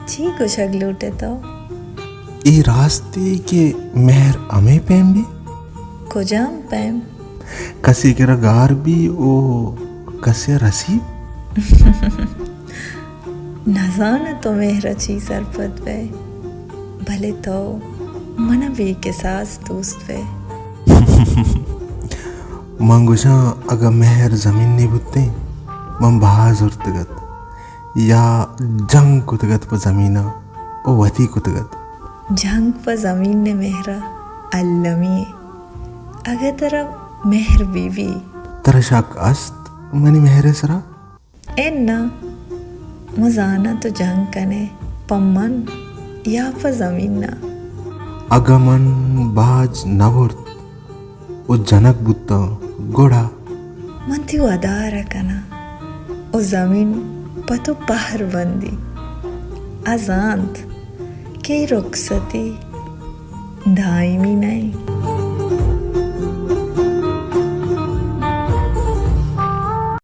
چی گوشگ لوٹ ئے تو؟ اے راستے کہ مہر ہمے پیم بی؟ کجام پیم؟ کسے کرا گار بی او کسے رسی؟ نزاناں تو مہر ءَ چی سرپد بئے، بلے تو من ءَ بے کساس دوست بئے۔ من گوشاں، اگاں مہر زمینے بوتیں، من بہا زرتگ ات یا جنگ کتگ ات پہ زمین ءَ، او وتی کتگ ات۔ جنگ پہ زمین ءِ مہر ءَ المی ایں۔ اگاں ترا مہر بہ بی۔ ترا شک است منی مہر ءِ سرا؟ اناں، من زاناں تو جنگ کن ئے، پہ من یا پہ زمین ءَ۔ اگاں من باج نہ برت ءُ جنگ بوتاں، گڑا؟ من تئی ودار ءَ کناں ءُ زمین پہ تو پہر بندی۔ آ زانت کہ اے رخصتی دائمی نہ ایں۔